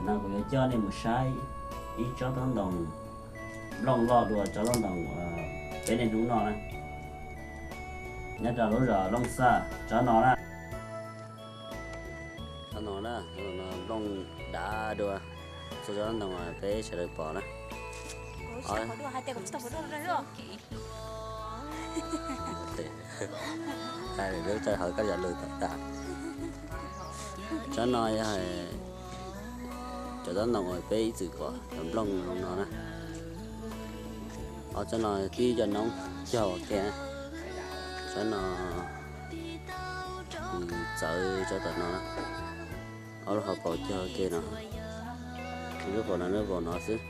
No kuv yuav coj nej mus saib ib tsob taub ntoo nplooj loj dua tsob taub ntoo peb niaj hnub noj na, nyob rau lub zos Looj Xaj tsob no na. Tsob no na, nplooj dav dua txhua tsob taub ntoo peb sawv daws pom na. Lub txawj hawv koj yam lus tag tag. Tsob no yog cov taub ntoo uas peb ib txwm pom cov nplooj zoo no na. Ob tsob no tib cov noob cog ua ke. Tsob no txawv tsob tom no na. Ob lub hauv paus cog ua ke no, lub paus no lub paus no xwb.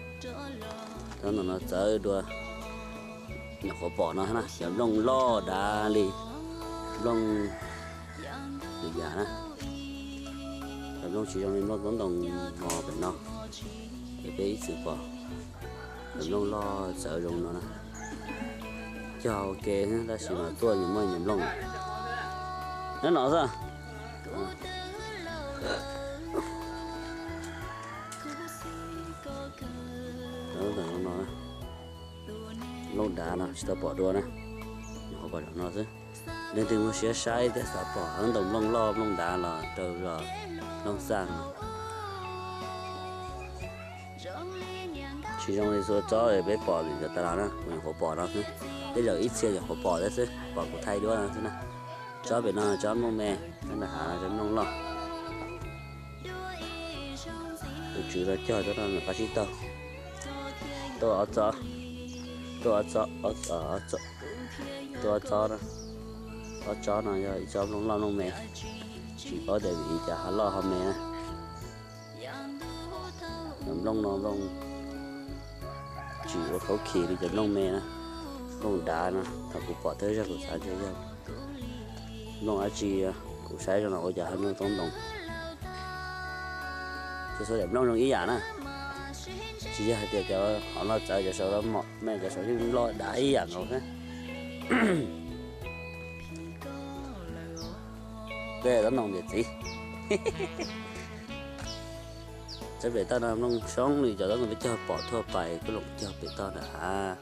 Tsob no txawv dua nyuam qhuav pom no na, cov nplooj loj dav li nplooj lwm yam na. Cov nplooj tsis zoo li nplooj taub ntoo mos pem no, ces peb ib txwm pom cov nplooj loj txawv zoo no na. Cog ua ke tab sis mas tuaj nyias muaj nyias nplooj. Nyob no xwb. Nplooj dav no tsis tau pom dua na, nyuam qhuav pom zaum no xwb. Leej twg muaj siab saib thiab xav pom ntoo nplooj loj nplooj dav los rau zos Looj Xaj no. Tsis zoo li txhua tsob peb pom li cov tas los na, kuv nyuam qhuav pom no xwb. Tej zaum ib txhia nyuam qhuav pom thiab xwb, pom kuv thaij duab no xwb na. Tsob pem no tsob nplooj me, tsob nram hav no tsob nplooj loj. Tus tswv los cog tsob no qab tsib taug. Tuaj ob tsob, tuaj ob tsob, tuaj ob tsob, ob tsob no yog ib tsob nplooj loj nplooj me, tsis paub tias vim li cas ho loj ho me na. Cov nplooj no nplooj tsis ua khaub khis li cov nplooj me na. Nplooj dav no thaum kuv pom thawj zaug kuv xav tias yog nplooj dab tsi, kuv saib zoo no ua cas ho nplooj taub ntoo. Txhua txhua daim nplooj zoo ib yam na, tsis yog hais tias cov qhov no txawv cov saud mos me, cov saud yeej loj dav ib yam nkaus xwb. Peb taub ntoo niam txiv. Tsob pem toj no nplooj xyoob li cov taub ntoo peb cog pom thuaj pais kuj loom cog pem toj nram hav.